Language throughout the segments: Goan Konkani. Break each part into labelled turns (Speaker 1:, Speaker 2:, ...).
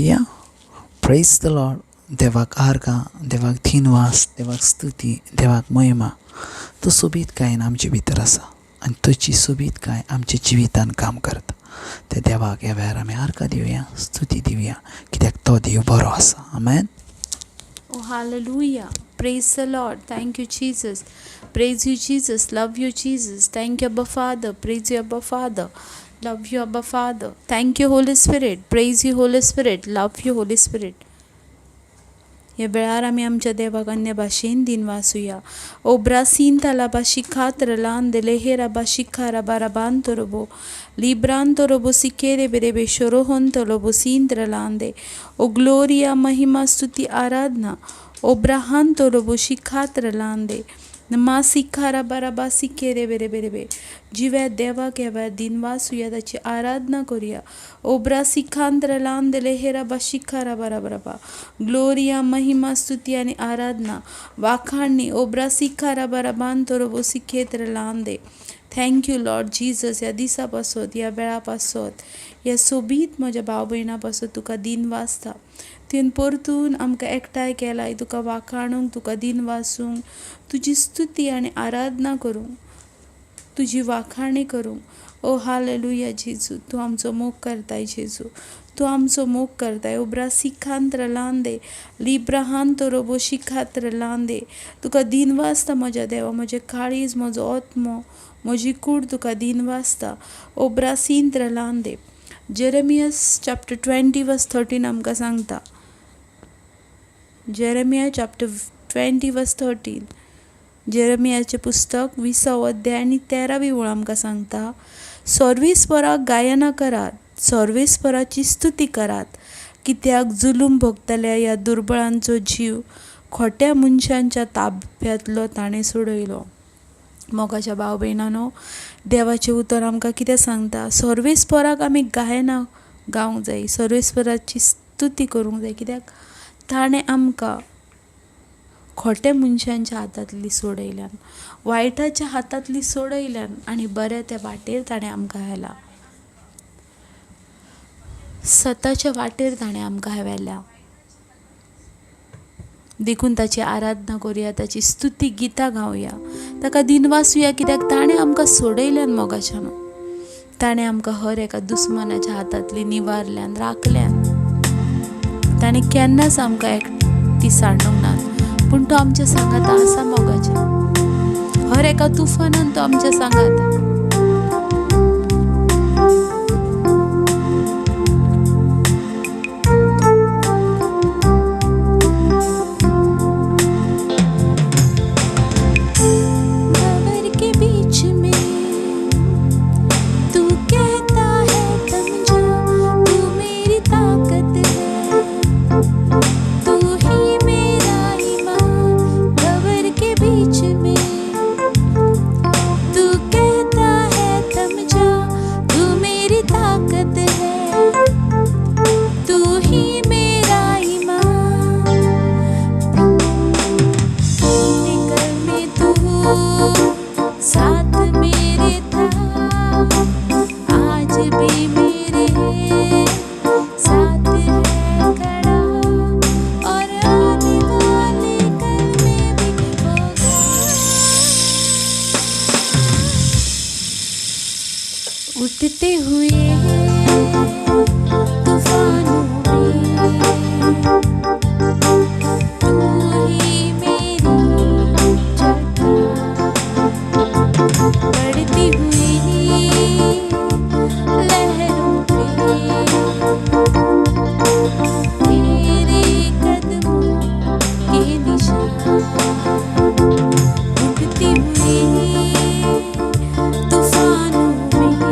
Speaker 1: दिवया. प्रेज the Lord. देवाक आर्गां, देवाक धिनवास, देवाक स्तुती, देवाक महिमा. तो सोबीतकायेन आमचे भितर आसा आनी तुजी सोबीतकाय आमच्या जिवितान काम करता. त्या देवाक ह्या वेळार आमी आर्गां दिवया, स्तुती दिवया, कित्याक तो देव बरो आसा. आमेन.
Speaker 2: Oh, hallelujah. Praise the Lord. Thank you, Jesus. Praise you, Jesus. Love you, Jesus. Thank you, Abba Father. Praise you, Abba Father. Love you, Abba Father. Thank you, Holy Spirit. Praise you, Holy Spirit. Love you, Holy Spirit. ह्या वेळार आमी आमच्या देवाक अन्य भाशेन दिनवासुया. ओब्रासीन तालाबा शिखात रलान लेहेराबा शिखाराबा राबान तोरोबो लिब्रान तोरोबो सिकेरे बेरेबे शोरोहन तोलोबो सीन रलांदे. ओ ग्लोरिया, महिमा, स्तुती, आराधना. ओब्राहान तोरोबो शिखात रलांदे मासिखारा बाराबा सिकेरे बेरे बेरे. जिव्या देवाक ह्या वेळार दिनवासुया, ताची आराधना करुया. ओब्रा सिखांत रलांदले हेराबा शिखारा बाराबा. ग्लोरिया, महिमा, स्तुती आनी आराधना, वाखाणणी. ओब्रा सिखारा बाराबान तोरोबो सिखेत रलांदे. Thank you Lord Jesus. ह्या दिसा पासत, ह्या वेळा पासत, ह्या सोबीत म्हज्या भाव भयणा पासत तुका दिन वाचता. तुवें परतून आमकां एकठांय केलाय तुका वाखाणूंक, तुका दिन वासूंक, तुजी स्तुती आनी आराधना करूंक, तुजी वाखाणी करूंक. ओ हालेलुया जेजू, तूं आमचो मोग करताय जेजू, तूं आमचो मोग करताय. ओब्रा सिखांत रलांदे लिब्राहान तोरोबो शिखात रलांदे. तुका दिन वाचता म्हज्या देवा, म्हजें काळीज, म्हजो आत्मो, म्हजी कूड तुका दिन वाचता. ओब्रा सींत रलांदे. जेरेमियस चॅप्टर 20 वर्स 13 आमकां सांगता. जेरेमिया चॅप्टर 20 वर्स 13, जेरेमियाचें पुस्तक 20वो अध्याय आनी 13वी ओळ आमकां सांगता, सर्वेस्पराक गायनां करात, सर्वेस्पराची स्तुती करात, कित्याक जुलूम भोगतल्या ह्या दुर्बळांचो जीव खोट्या मनशांच्या ताब्यांतलो ताणें सोडयलो. मोगाच्या भाव भयणांनो, देवाचें उतर आमकां कितें सांगता? सर्वेस्पराक आमी गायनां गावंक जाय, सर्वेस्पराची स्तुती करूंक जाय, कित्याक ताणें आमकां खोट्या मनशांच्या हातांतली सोडयल्यान, वायटाच्या हातांतली सोडयल्यान आनी बऱ्या त्या वाटेर ताणें आमकां व्हेला, सताच्या वाटेर ताणें आमकां व्हेल्या. देखून ताची आराधना करुया, ताची स्तुती गितां गावया, ताका दिनवासुया, कित्याक ताणें आमकां सोडयल्यान. मोगाच्यान ताणें आमकां हर एका दुस्मानाच्या हातांतली निवारल्यान, राखल्यान. ताणें केन्नाच आमकां एकटी सांडूंक ना, पूण तो आमच्या सांगाता आसा. मोगाच्या हर एका तुफानान तो आमच्या सांगाता. भंवर के बीच में तू कहता है थम जा, तू मेरी ताकत है, तू ही मेरा ईमान. भंवर के बीच में तू कहता है थम जा, तू मेरी ताकत है, तू ही मेरा ईमान. निकल में तू साथ मेरे था, आज भी मेरे साथ है खड़ा, और आने वाले कल में भी होगा. उठते हुए तूफानों में तू ही मेरी चट्टान, बढ़ती हुई लहरों पे तेरे कदमों के निशान. उठती हुई तूफानों में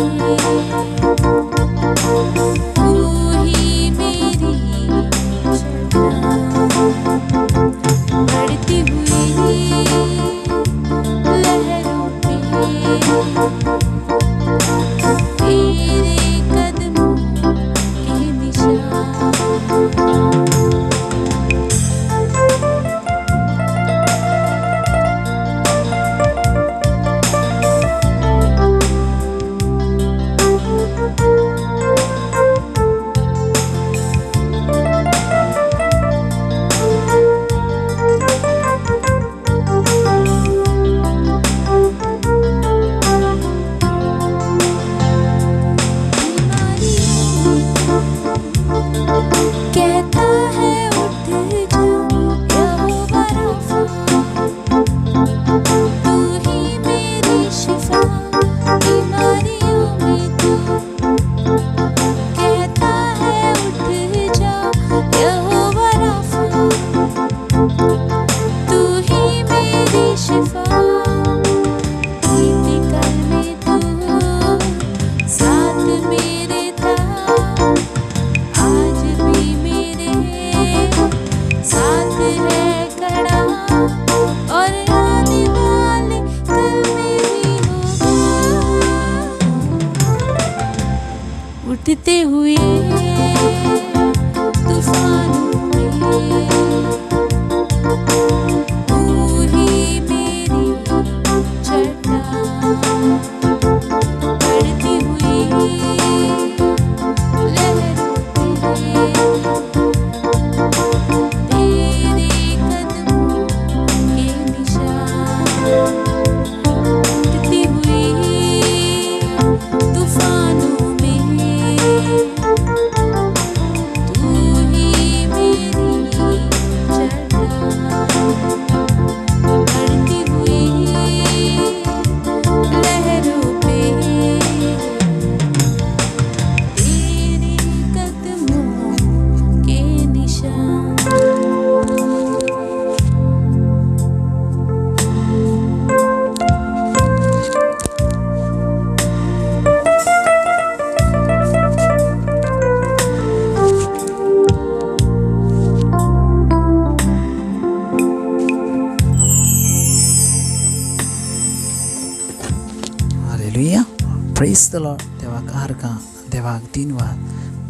Speaker 1: प्रेज the Lord. देवाक आर्गां, देवाक दिनवाद,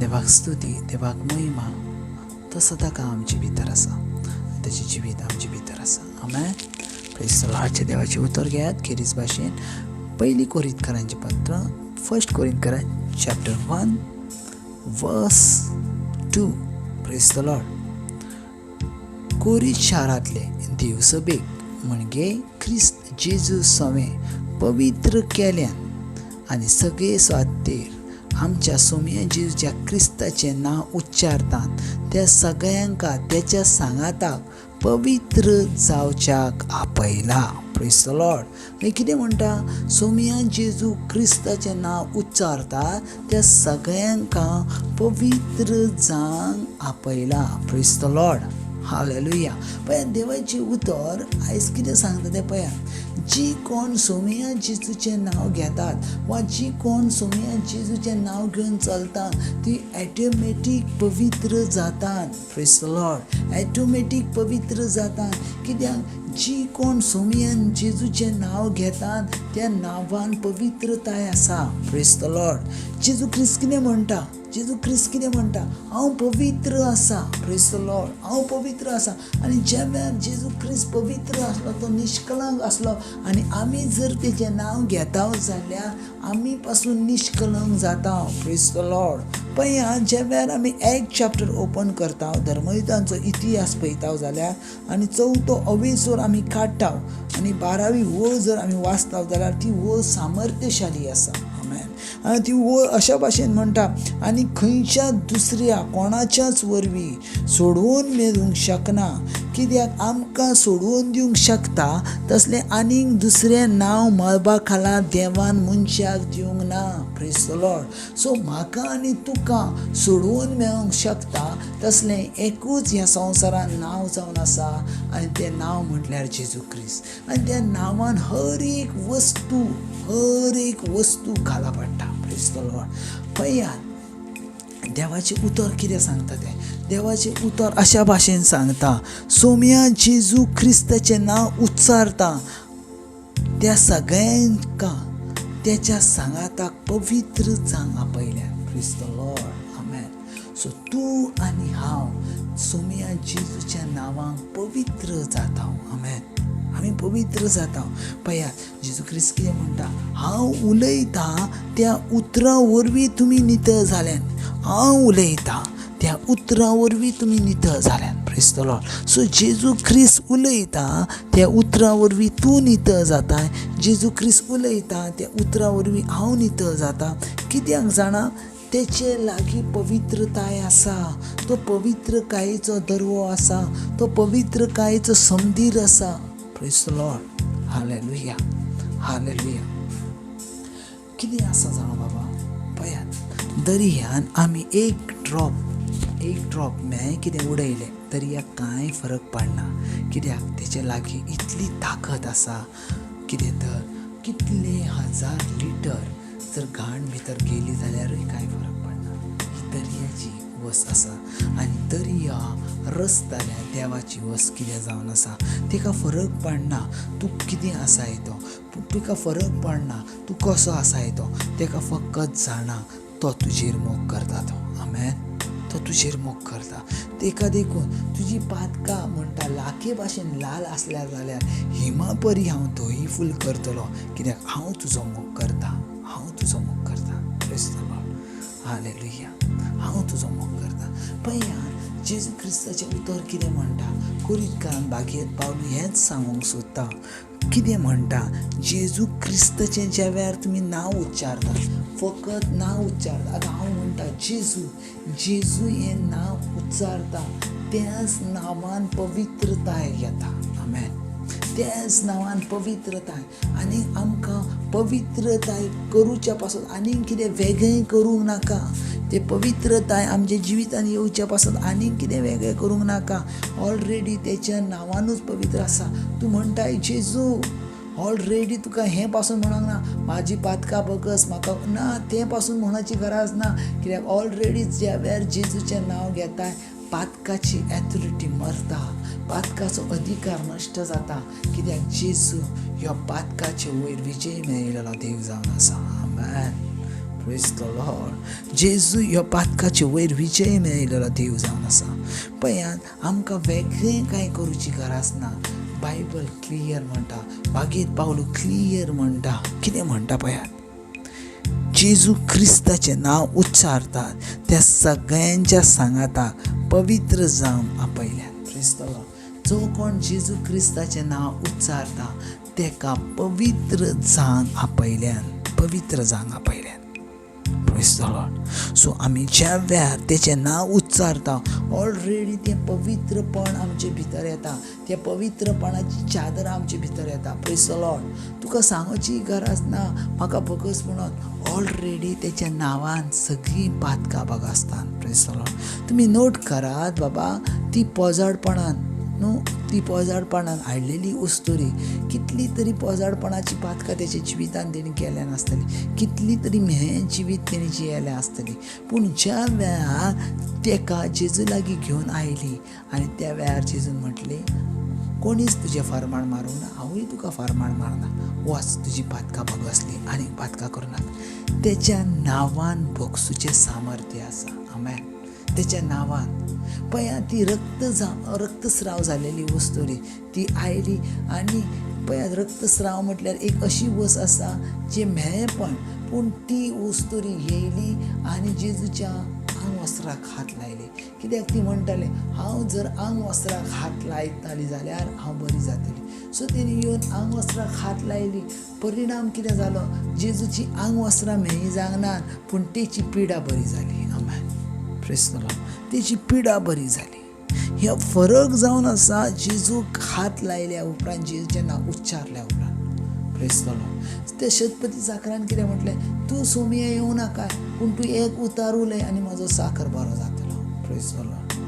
Speaker 1: देवाक स्तुती, देवाक महिमा. तो सदांकाळ आमचे भितर आसा, ताचें जिवीत आमचे भितर आसा. आमेन. प्रेज the लॉर्डचें देवाचें उतर घेयात खेरीज भाशेन. पयली कोरिंतकारांचें पत्र, फर्स्ट कोरिंतकारां chapter 1 verse 2. Praise the Lord. Corinth शारांतले देवसभेक म्हणजे क्रिस्त जेजू सवें पवित्र केल्यान आनी सगळे स्वातेर आमच्या सोम्या जेजूच्या क्रिस्ताचें नांव उच्चारतात त्या सगळ्यांका तेच्या सांगाताक पवित्र जावच्याक आपयला. Praise the Lord. हें कितें म्हणटा? सोम्या जेजू क्रिस्ताचें नांव उच्चारता त्या सगळ्यांका पवित्र जावंक आपयला. Praise the Lord. Hallelujah. पळया देवाचें उतर आयज कितें सांगता तें पळया. जी कोण सोम्या जेजूचें नांव घेतात वा जी कोण सोम्या जेजूचें नांव घेवन चलता ती ऑटोमॅटीक पवित्र जातात. Praise the Lord. Automatic पवित्र जातात. कित्याक? जी कोण सोम्यान जेजूचें नांव घेतात त्या नांवान पवित्रताय आसा. Praise the Lord. जेजू क्रिस्त कितें म्हणटा? जेजू क्रिस्त कितें म्हणटा? हांव पवित्र आसा. Praise the Lord. हांव पवित्र आसा. आनी ज्या वेळार जेजू क्रिस्त पवित्र आसलो, तो निष्कलंक आसलो आनी आमी जर तेजें नांव घेता जाल्यार आमी पासून निष्कलंक जाता. Praise the Lord. पळया ज्या वेळार आमी एक चॅप्टर ओपन करता, धर्मयुतांचो इतिहास पळयता जाल्यार आनी चवथो अवेसोर आमी काडटा आनी 12वी वळ जर आमी वाचता जाल्यार ती वळ सामर्थ्यशाली आसा. आनी ती वळ अशा भाशेन म्हणटा, आनी खंयच्या दुसऱ्या कोणाच्याच वरवीं सोडोवन मेळूंक शकना, कित्याक आमकां सोडोवन दिवंक शकता तसलें आनीक दुसरें नांव मळबा खाला देवान मनशाक दिवंक ना. Praise the Lord. सो म्हाका आनी तुका सोडोवन मेळूंक शकता तसलें एकूच ह्या संवसारान नांव जावन आसा आनी तें नांव म्हटल्यार जेजू क्रिस्त. आनी त्या नांवान हर एक वस्तू, हर एक वस्तू खाला पडटा. Praise the Lord. पळयात देवाचें उतर कितें सांगता तें. देवाचें उतर अशा भाशेन सांगता, सोम्या जेजू क्रिस्ताचें नांव उच्चारता त्या सगळ्यांका तेच्या सांगाताक पवित्र जावंक आपयल्या. Praise the Lord. Amen. So तूं आनी हांव सोम्या जेजूच्या नांवांक पवित्र जाता. आमेन. आमी पवित्र जाता. पळयात जेजू क्रिस्त कितें म्हणटा? हांव उलयतां त्या उतरां वरवीं तुमी नितळ जाल्यान. हांव उलयतां त्या उतरां वरवीं तुमी नितळ जाल्यान. Praise the Lord. सो जेजू क्रिस्त उलयता त्या उतरां वरवीं तूं नितळ जाता. जेजू क्रिस्त उलयता त्या उतरां वरवीं हांव नितळ जाता. कित्याक जाणा? तेचे लागीं पवित्रताय आसा. तो पवित्रकायेचो दर्वो आसा, तो पवित्रकायेचो समदीर आसा. Praise the Lord. Hallelujah. Hallelujah. कितें आसा जाणा बाबा? पळयात दर्यान आमी एक ड्रॉप मेळ्ळें कितें उडयलें दर्याक कांय फरक पडना. कित्याक? तेचे लागीं इतली ताकद आसा. कितें तर कितले हजार लिटर जर घाण भितर गेली जाल्यारूय कांय फरक पडना. ही दर्याची वस आसा आनी दर्या रचतल्या देवाची वस कितें जावन आसा. तिका फरक पडना तूं कितें आसाय तो, तुका फरक पडना तूं कसो आसाय तो, तेका फकत जाणा तो तुजेर मोग करता तो. आमेन. तो तुजेर मोग करता. तेका देखून तुजी पातकां म्हणटा लाखे भाशेन लाल आसल्यार जाल्यार हिमा परी हांव धोई फूल करतलो, कित्याक हांव तुजो मोग करता. हांव तुजो मोग करता. Praise the Lord. Hallelujah. हांव तुजो मोग करता. पळया जेजू क्रिस्ताचें उतर कितें म्हणटा? कोरिंतकारान बागयत पावलू हेंच सांगूंक सोदता. कितें म्हणटा? जेजू क्रिस्ताचें ज्या वेळार तुमी नांव उच्चारता, फकत नांव उच्चारता. आतां हांव म्हणटा जेजू, जेजू हें नांव उच्चारता त्याच नांवान पवित्रताय येता. आमेन. त्याच नांवान पवित्रताय. आनी आमकां पवित्रताय करुच्या पासून आनीक कितें वेगळें करूंक नाका. ते पवित्रताय आमच्या जिवितान येवच्या पासून आनीक कितें वेगळें करूंक नाका. ऑलरेडी तेच्या नांवानूच पवित्र आसा. तूं म्हणटाय जेजू, ऑलरेडी तुका हें पासून म्हणोंक ना म्हाजी पातकां बगस म्हाका ना, तें पासून म्हणपाची गरज ना. कित्याक ऑलरेडी ज्या वेळार जेजूचें नांव घेताय पातकाची एथॉरिटी मरता, पातकाचो अधिकार नश्ट जाता. कित्याक जेजू ह्या पातकाचे वयर विजय मेळिल्लो देव जावन आसा. आमेन. Praise the Lord. जेजू ह्या पातकाचे वयर विजय मेळिल्लो देव जावन आसा. पळयात, आमकां वेगळें कांय करूची गरज ना. बायबल क्लियर म्हणटा, बागेत पावलो क्लियर म्हणटा. कितें म्हणटा पळयात, जेजू क्रिस्ताचें नांव उच्चारतात त्या सगळ्यांच्या सांगाताक पवित्र जावन आपयल्यात. Praise the Lord. जो कोण जेजू क्रिस्ताचें नांव उच्चारता तेका पवित्र जावन आपयल्यान, पवित्र जावन आपयल्यान. Praise the Lord. सो आमी ज्या वेळार तेचें नांव उच्चारता ऑलरेडी तें पवित्रपण आमचे भितर येता, त्या पवित्रपणाची चादर आमचे भितर येता. Praise the Lord. तुका सांगची गरज ना म्हाका भगस म्हणून, ऑलरेडी तेच्या नांवान सगळीं पातकां भगसतात. Praise the Lord. तुमी नोट करात बाबा, ती पोजाडपणान न्हू, ती पोजाडपणान हाडलेली उस्तुरी, कितली तरी पोजाडपणाची पातकां तेच्या जिवितान तेणी केल्या नासतली, कितली तरी म्हेळें जिवीत तेणी जियेलें आसतली, पूण ज्या वेळार तेका जेजू लागीं घेवन आयली आनी त्या वेळार जेजून म्हटलें, कोणीच तुजें फरमाण मारूंक ना, हांवूय तुका फरमाण मारना, वच तुजी पातकां भगसली आनी पातकां करूं नाका. तेच्या नांवान भोगसुचें सामर्थ्य आसा. आमेन. तेच्या नांवान. पळया, ती रक्तस्राव जालेली वस्तुरी ती आयली आनी पळया, रक्तस्राव म्हटल्यार एक अशी वस्त आसा जी म्हेळेपण, पूण ती वस्तुरी येयली आनी जेजूच्या आंग वस्त्राक हात लायले. कित्याक ती म्हणटाले, हांव जर आंग वस्त्राक हात लायताली जाल्यार हांव बरी जातली. सो तेणी येवन आंग वस्त्राक हात लायली. परिणाम कितें जालो, जेजूची आंग वस्त्रां म्हेळी जावंक ना, पूण तेची पिडा बरी जाली. आमेन. Praise the Lord. तेची पिडा बरी जाली. हे फरक जावन आसा जेजूक हात लायल्या उपरांत, जेजूचें नांव उच्चारल्या उपरांत. Praise the Lord. त्या शतपती चाकरान कितें म्हटलें, तूं सोमया येवं नाका, पूण तूं एक उतार उलय आनी म्हजो साकर बरो जातलो. Praise the Lord.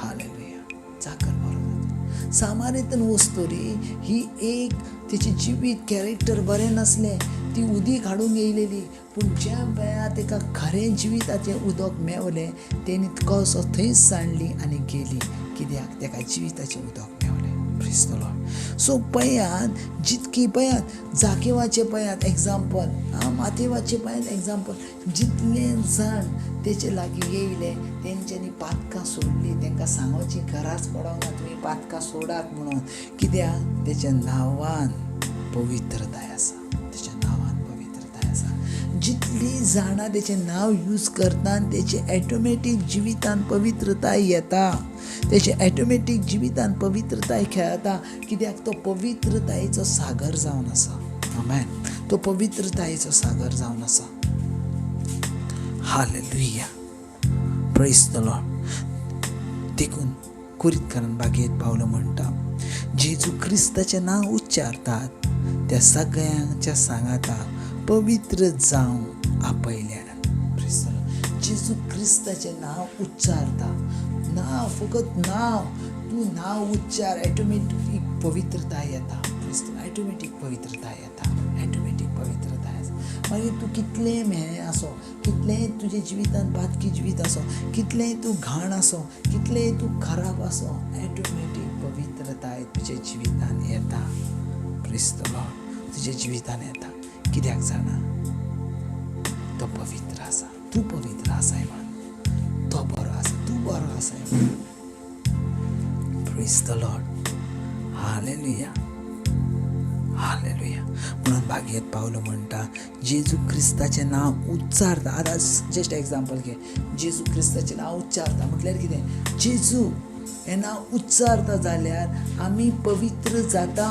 Speaker 1: Hallelujah. चाकर बरो जातलो. सामारेतन वस्तुरी ही एक तेची जिवीत कॅरेक्टर बरें नासलें, ती उदीक हाडूंक येयलेली, पूण ज्या वेळार तेका खरें जिविताचें उदक मेवलें तेणी कसो थंयच सांडली आनी गेली. कित्याक तेका जिविताचें उदक मेवलें. Praise the Lord. सो पळयात, जितकी पळयात जाकेवाचें पळयात एग्जाम्पल, मातेवाचें पळयात एग्जाम्पल, जितले जाण तेचे लागीं येयले तेंच्यांनी पातकां सोडली. तेंकां सांगची गरज पडोंक ना तुमी पातकां सोडात म्हणून. कित्याक तेच्या नांवान पवित्रताय आसा, तेच्या नांवान पवित्रताय आसा. जितली जाणां तेचें नांव यूज करता तेचे ऑटोमॅटीक जिवितान पवित्रताय येता, तेचे ऑटोमॅटीक जिवितान पवित्रताय खेळता. कित्याक तो पवित्रतायेचो सागर जावन आसा. आमेन. तो पवित्रतायेचो सागर जावन आसा. Hallelujah. Praise the Lord. देखून कुरीतकारान बागेत पावलो म्हणटा, जेजू क्रिस्ताचें नांव उच्चारतात त्या सगळ्यांच्या सांगाताक पवित्र जावं आपयल्यान. Praise the Lord. जेजू क्रिस्ताचें नांव उच्चारता, नांव फकत नांव, तूं नांव उच्चार, ऑटोमॅटीक पवित्रताय येता. Praise the Lord. Automatic पवित्रताय येता, ऑटोमॅटीक पवित्रताय आसा. मागीर तूं कितलें म्हेळें आसो, कितलेंय तुजें जिवितान पातकी जिवीत आसो, कितलेंय तूं घाण आसो, कितलेंय तूं खराब आसो, ऑटोमॅटीक पवित्रताय तुज्या जिवितान येता. Praise the Lord. तुज्या जिवितान येता. कित्याक जाणा, तो पवित्र आसा, तूं पवित्र आसाय म्हणून, तो बरो आसा, तूं बरो आसाय म्हणून. Praise the Lord. Hallelujah. Hallelujah. म्हणून बागेत पावलो म्हणटा, जेजू क्रिस्ताचें नांव उच्चारता. आतां जस्ट एग्जाम्पल घे, जेजू क्रिस्ताचें नांव उच्चारता म्हटल्यार कितें, जेजू हें नांव उच्चारता जाल्यार आमी पवित्र जाता.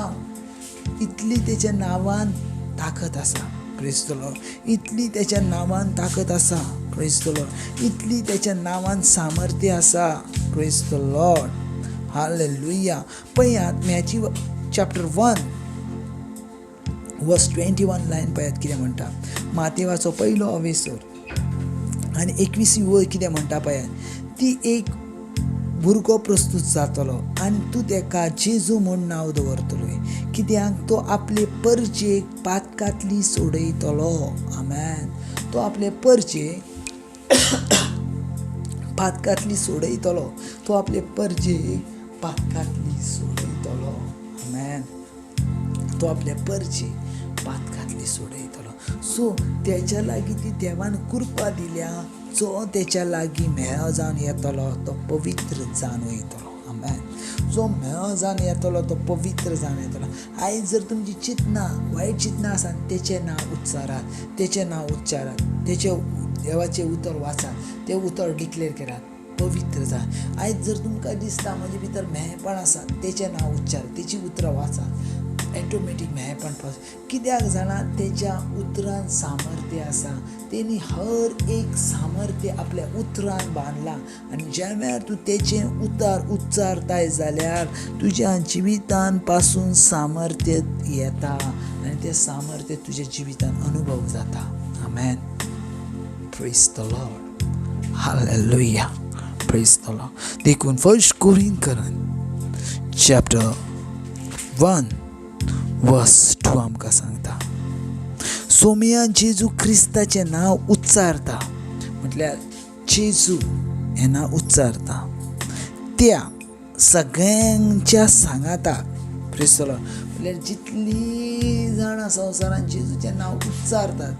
Speaker 1: इतली तेच्या नांवान ताकत आसा. Praise the Lord. इतली तेच्या नांवान ताकत आसा. Praise the Lord. इतली तेच्या नांवान सामर्थ्य आसा. Praise the Lord. Hallelujah. पळयात Matthew chapter 1 verse 21 line पळयात कितें म्हणटा. मातेवाचो पयलो अवेसर आनी 21 वय कितें म्हणटा पळयात. ती एक भुरगो प्रस्तूत जातलो आनी तूं तेका जेजू म्हूण नांव दवरतलो, कित्याक तो आपले परजेक पातकांतली सोडयतलो. आमेन. तो आपले परजेक पातकांतली सोडयतलो, तो आपले परजेक पातकांतली सोडयतलो. आमेन. तो आपल्या परजेक पातकांतली सोडयतलो. सो तेच्या लागीं ती देवान कृपा दिल्या, जो तेच्या लागीं मेळो जावन येतलो तो पवित्र जावन वयतलो. आमेन. जो मेळो जावन येतलो तो पवित्र जावन येतलो. आयज जर तुमची चिंतना वायट चिंतना आसा, तेचें नांव उच्चारात, तेचें नांव उच्चारात, तेचें देवाचें उतर वाचात, तें उतर डिक्लेर करात, पवित्र जा. आयज जर तुमकां दिसता म्हजे भितर म्हेळपण आसा, तेचें नांव उच्चार, तेची उतरां वाचात, ऑटोमॅटीक म्हेळपण पास. कित्याक जाणा, तेच्या उतरान सामर्थ्य आसा. तेणी हर एक सामर्थ्य आपल्या उतरान बांदलां आनी ज्या वेळार तूं तेचें उतर उच्चारताय जाल्यार तुज्या जिवितान पासून सामर्थ्य येता आनी तें सामर्थ्य तुज्या जिवितान अनुभव जाता. आमेन. Praise the Lord. Hallelujah. Praise the Lord. देखून 1 कोरिंथकरां चॅप्टर 1 वर्स 2 आमकां सांगता, सोमिया जेजू क्रिस्ताचें नांव उच्चारता, म्हटल्यार जेजू हें नांव उच्चारता त्या सगळ्यांच्या सांगाताक. प्रेज the Lord. म्हटल्यार जितलीं जाणां संवसारान जेजूचें नांव उच्चारतात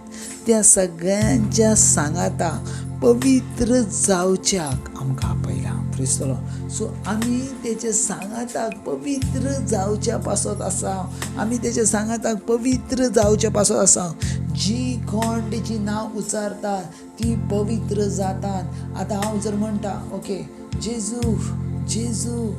Speaker 1: त्या सगळ्यांच्या सांगाताक पवित्र जावच्याक आमकां आपयला. Praise the Lord. सो आमी तेच्या सांगाताक पवित्र जावच्या पासत आसा, आमी तेच्या सांगाताक पवित्र जावच्या पासत आसा. जी कोण तेची नांव उच्चारतात ती पवित्र जातात. आतां हांव जर म्हणटा, ओके जेजू जेजू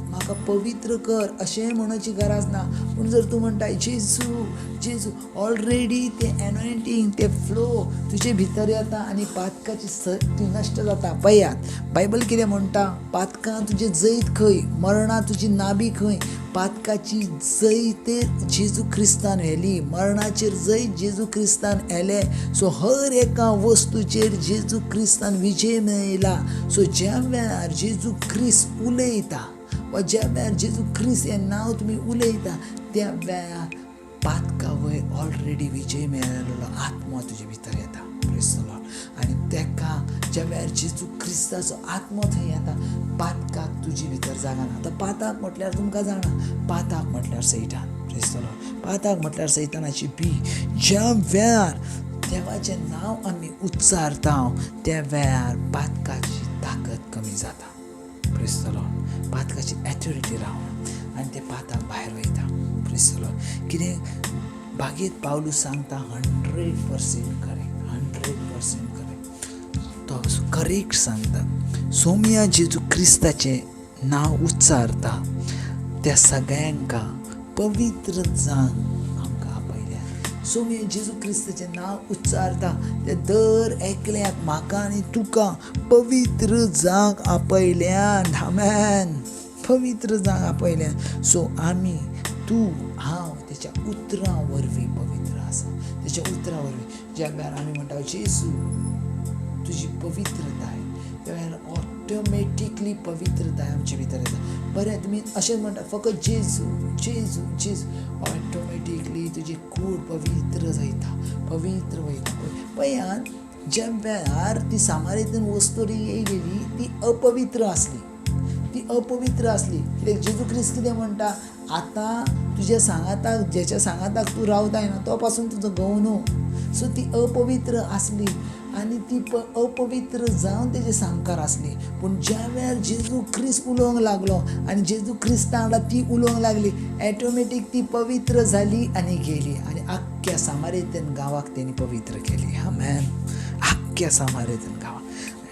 Speaker 1: म्हाका पवित्र कर अशें म्हणची गरज ना, पूण जर तूं म्हणटा जेजू जेजू, ऑलरेडी तें एनॉयंटींग, तें फ्लो तुजे भितर येता आनी पातकाची शक्ती नश्ट जाता. पळयात बायबल कितें म्हणटा, पातकां तुजें जैत खंय, मरणां तुजी नाबी खंय. पातकाची जैत जेजू क्रिस्तान व्हेली, मरणाचेर जैत जेजू क्रिस्तान व्हेलें. सो हर एका वस्तूचेर जेजू क्रिस्तान विजय मेळयला. सो ज्या वेळार जेजू क्रिस्त उलयता वा ज्या वेळार जेजू क्रिस्त हें नांव तुमी उलयता त्या वेळार पातका वयर ऑलरेडी विजय मेळिल्लो आत्मो तुजे भितर येता. Praise the Lord. आनी तेका ज्या वेळार जेजू क्रिस्ताचो आत्मो थंय येता, पातकाक तुजे भितर जागा ना. आतां पाताक म्हटल्यार तुमकां जाणा, पाताक म्हटल्यार सैतान. Praise the Lord. पाताक म्हटल्यार सैतानाची बी. ज्या वेळार देवाचें नांव आमी उच्चारता त्या वेळार पातकाची ताकद कमी जाता. Praise the Lord. पातकाची ऑथॉरिटी रावना आनी ते पाताक भायर वयता. Praise the Lord. कितें बागेत पावलू सांगता 100% करेक्ट, 100% करेक्ट. तो करेक्ट सांगता. सोमिया जेजू क्रिस्ताचें नांव उच्चारता त्या सगळ्यांका पवित्र जावन आमकां आपयल्या. सोमिया जेजू क्रिस्ताचें नांव उच्चारता त्या दर एकल्याक, म्हाका आनी तुका पवित्र जावंक आपयल्यान. आमेन. पवित्र जावंक आपयल्यान. सो आमी, तूं, हांव तेच्या उतरां वरवीं पवित्र आसा. तेच्या उतरां वरवीं ज्या वेळार आमी म्हणटा जेजू तुजी पवित्रताय, त्या वेळार ऑटोमॅटिकली पवित्रताय आमचे भितर येता. बरें, तुमी अशें म्हणटा फकत जेजू जेजू जेजू, ऑटोमॅटिकली तुजी कूड पवित्र जायता, पवित्र वयता. पळयात ज्या वेळार ती सामारेतून वस्तुरी येयलेली ती अपवित्र आसली, ती अपवित्र आसली. कित्याक जेजू क्रिस्त कितें म्हणटा, आतां तुज्या सांगाताक, जेच्या सांगाताक तूं रावताय न्हू तो पासून तुजो घोव न्हू. सो ती अपवित्र आसली आनी ती अपवित्र जावन तेजे सामकार आसली. पूण ज्या वेळार जेजू क्रिस्त उलोवंक लागलो आनी जेजू क्रिस्ता वांगडा ती उलोवंक लागली, ऑटोमॅटीक ती पवित्र जाली आनी गेली आनी आख्ख्या सामारेतन गांवाक तेणी पवित्र केली. आमेन. आख्ख्या सामारेतन गांवाक.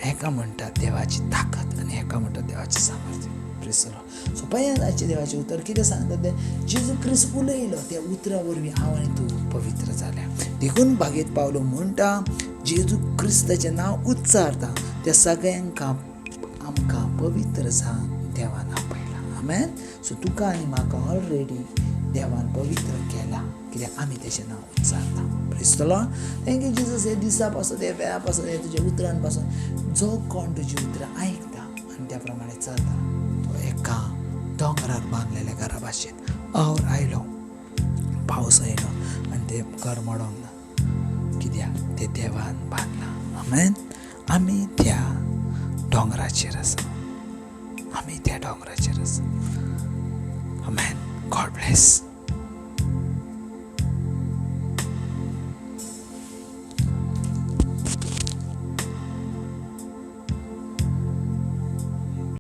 Speaker 1: हेका म्हणटात देवाची ताकद आनी हेका म्हणटात देवाचें सामर्थ्य. Praise the Lord. सो पळयात आजचें देवाचें उतर कितें सांगता तें, जेजू क्रिस्त उलयलो त्या उतरा वरवीं हांव आनी तूं पवित्र जाल्या. देखून बागेत पावलो म्हणटा जेजू क्रिस्ताचें नांव उच्चारता त्या सगळ्यांक आमकां पवित्र जावन देवान आपयला. आमेन. सो तुका आनी म्हाका ऑलरेडी देवान पवित्र केला, कित्याक आमी तेचें नांव उच्चारता. Praise the Lord. Thank you Jesus. हे दिसा पासून, हे वेळा पासून, हे तुज्या उतरान पासून जो कोण तुजी उतरां आयकता आनी त्या प्रमाणे चलता तो एका दोंगरार बांदलेल्या घरा भाशेन. और आयलो, पावस आयलो आनी तें घर मोडोंक ना, कित्याक तें देवान बांदलां. आमेन. आमी त्या दोंगरार दोंगराचेर आसा, आमी त्या दोंगराचेर आसा. आमेन. God bless.